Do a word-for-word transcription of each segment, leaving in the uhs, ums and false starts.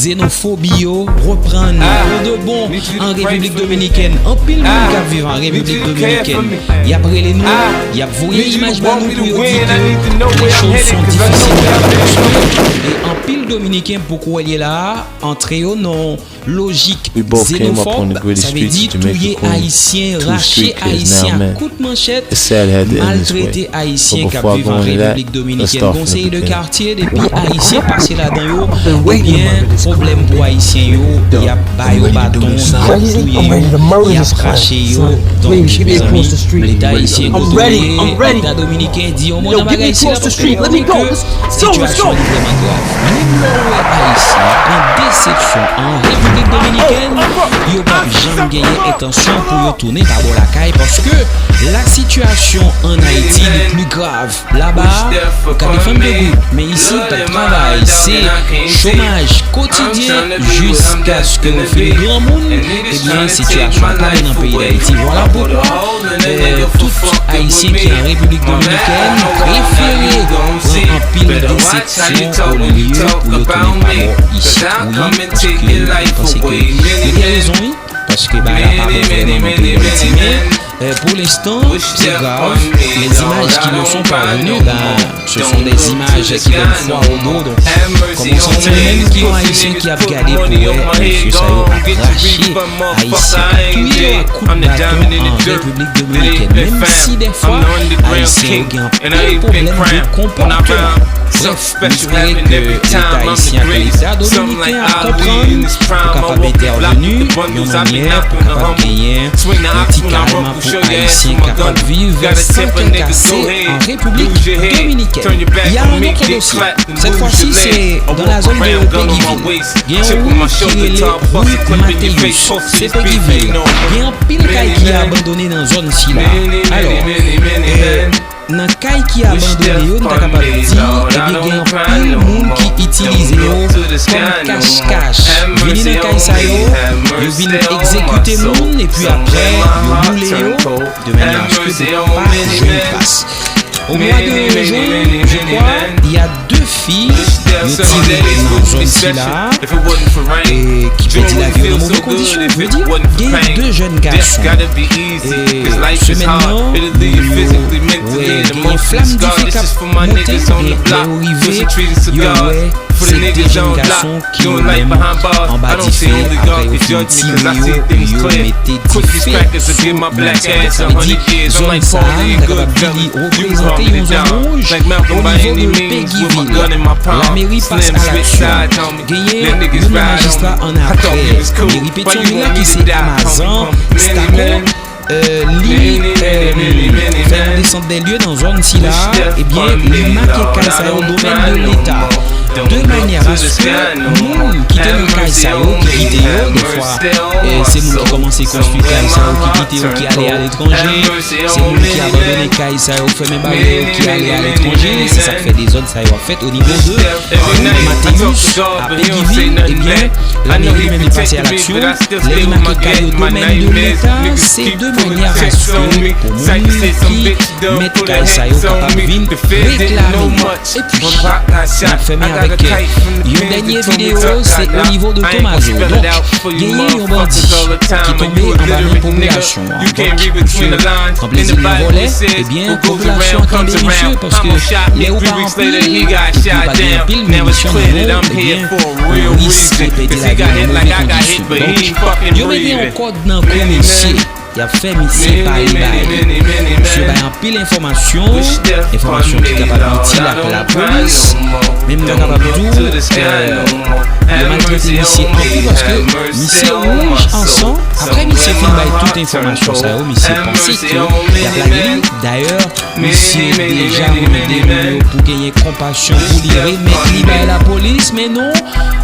Zenofobi yo reprann pou de bon an Repiblik Dominikèn. Anpil moun k ap viv an Repiblik Dominikèn, y ap rele nou, y ap voye imaj ba nou pou yo di ke les choses sont difficiles, e anpil Dominiken poko wè l ye la a, antre yo nan lojik zenofòb, sa vle di touye Ayisyen, rache Ayisyen ak kout manchèt, maltrete Ayisyen k ap viv an Repiblik Dominikèn. Gon seri de katye, depi Ayisyen pase ladan yo, ebyen, pwoblèm pou Ayisyen yo, y ap ba yo baton, y ap touye yo, y ap rache yo. Donk, mezanmi, Leta ayisyen kote w ye, Leta dominiken di yon mo nan bagay sila, paske yo konnen ke sitiyasyon an li vrèman grav. Menm lè w wè Ayisyen pran desepsyon an Repiblik Dominikèn, yo p ap janm genyen entansyon pou yo tounen pa bò lakay, paske la situation en Haïti li pli grav. Laba, ou ka defann de goud, men isi, pa travay, se chomaj kotidyen jiskaske w fin granmoun, ebyen, sitiyasyon an pa bon nan peyi Dayiti. Vwala poukwa, eh, tout Ayisyen ki an Repiblik Dominikèn prefere pran anpil desepsyon olye pou yo tounen pa bò isit. Wi, paske yo gen rezon, wi. Paske bagay la pa bon vrèman nan peyi Dayiti, men, euh, pour l'instant, c'est grave. Les images qui nous sont parvenues, ben, ce sont des images qui donnent froid au dos. Donc, kòman w santi w menm ki yon Ayisyen ki ap gade pou wè mesye sa yo ap rache Ayisyen, k ap touye yo ak kout baton an Repiblik Dominikèn? Menm si dèfwa Ayisyen yo gen anpil pwoblèm de konpòtman. Brèf, m espere ke Leta ayisyen ak Leta dominiken ap konprann pou kapab entèveni yon mannyè pou kapab genyen yon ti kalm pou Ayisyen kapab viv san kè kase an Repiblik Dominikèn. Y a un autre dossier. Cette fois-ci, c'est dans la zone de Peguiville. Gen yon ri ki rele ri Mateus, se Peguiville. Gen anpil kay ki abandone nan zòn sila. Alò, eh, nan kay ki abandone yo, m ta kapab di, ebyen, gen anpil moun ki itilize yo kòm kach-kach. Vini nan kay sa yo, yo vin egzekite moun, epi apre, yo boule yo, de manyè aske pou pa jwenn tras. Au mois de juin, je crois, il y a deux filles yo tire nan zòn sila, e ki pèdi lavi yo nan move kondisyon. Vle di, gen de jèn gason, e semèn nan, yo wè gen flam dife k ap monte, men lè yo rive, yo wè se de jèn gason ki yo menm anba dife, apre yo fin tire yo, yo mete dife sou blòk sa. Donk, sa vle di, zòn sa a, nou ta kapab di li reprezante yon zòn wouj o nivo de Peguiville. Lameri pase a laksyon. Genyen youn nan majistra annapre meri Petyonvil la ki se Amazan Stacon, euh, li, euh, fè yon desant dè lye nan zòn sila, ebyen, li make kay sa yo domèn de Leta. De manyè aske moun ki te nan kay sa yo, ki kite yo, dèfwa, eh, se moun ki kòmanse konstwi kay sa yo, ki kite yo, ki ale aletranje, se moun ki abandone kay sa yo, fèmen baryè yo, ki ale aletranje, se sa k fè dezòd sa yo ap fèt o nivo de ri Mateus a Peguiville, ebyen, Lameri li menm li pase a laksyon, lè li make kay yo domèn de Leta, se de manyè aske pou moun ki mèt kay sa yo kapab vin reklame yo. Epi, n ap fèmen avèk yon dènye videyo, se o nivo de Tomazo. Donk, genyen yon bandi ki tonbe anba men popilasyon an. Donk, misye pran plezi li nan vòlè, ebyen, popilasyon an kenbe misye, paske lè ou pa anpil, epi ou pa gen anpil minisyon nan men w, ebyen, ou riske pèdi lavi w nan move kondisyon. Donk, yo mete yon kòd nan kou misye. Y ap fè misye pale bay. Misye bay anpil enfòmasyon, enfòmasyon ki kapab itil ak lapolis. Men m ta kapab di w, eh, yo maltrete misye anpil paske misye wouj an san. Apre misye fin bay tout enfòmasyon sa yo, misye panse ke y ap lage li. Dayè, misye deja mande moun yo pou genyen konpasyon pou li remèt li bay lapolis, men non,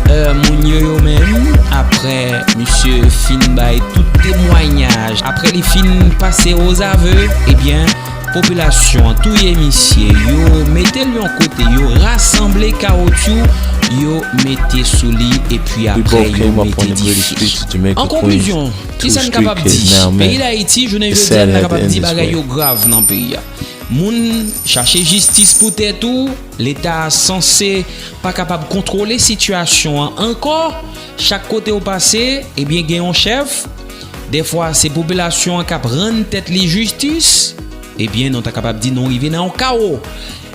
eh, moun yo, yo menm, apre misye fin bay tout temwayaj, apre li fin pase ozave, ebyen, popilasyon an touye misye, yo mete l yon kote, yo rasanble kawotchou, yo mete sou li epi apre yo mete dife. An konklizyon, kisa n kapab di? Peyi Dayiti, jounen jodi a, n kapab di bagay yo grav nan peyi a. Moun chache jistis pou tèt ou, Leta a sanse pa kapab kontwole sitiyasyon an ankò. Chak kote w pase, ebyen, gen yon chèf. Dèfwa, se popilasyon an k ap rann tèt li jistis. Ebyen, nou ta kapab di nou rive nan yon kawo.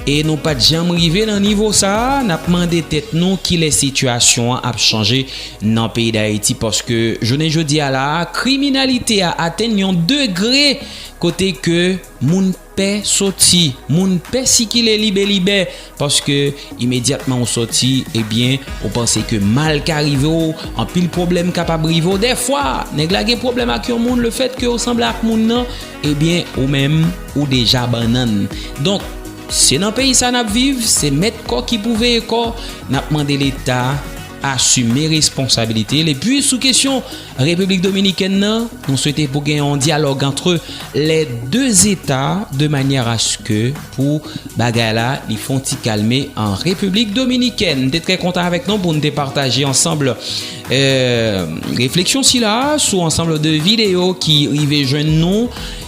E nou pa t janm rive nan nivo sa a, n ap mande tèt nou kilè sitiyasyon an ap chanje nan peyi Dayiti, paske jounen jodi a la a, kriminalite a atenn yon degre kote ke moun pè soti, moun pè sikile libelibè, paske imedyatman ou soti, ebyen, ou panse ke mal ka rive w, anpil pwoblèm kapab rive w. Dèfwa, nèg la gen pwoblèm ak yon moun, lefètke ou sanble ak moun nan, ebyen, ou menm, ou deja bannann. Donk, se nan peyi sa n ap viv, se mèt kò ki pou veye kò, n ap mande Leta asime responsabilite l. Epi sou kesyon Repiblik Dominikèn nan, nou swete pou gen yon dyalòg antre les deux États de manière à ce que pou bagay la li fè yon ti kalme an Repiblik Dominikèn. M te trè kontan avèk nou pou n te pataje ansanm, euh, refleksyon sila sou ansanm de videyo ki rive jwenn nou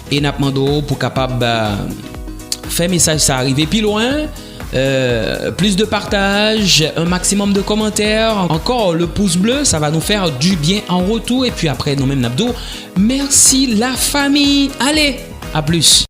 e n ap mande w pou kapab, euh, fè mesaj sa rive pi lwen. Euh, plus de partage, un maximum de commentaires, encore le pouce bleu, ça va nous faire du bien en retour. Et puis après, nou menm n ap di w mèsi la famille. Allez, à plus.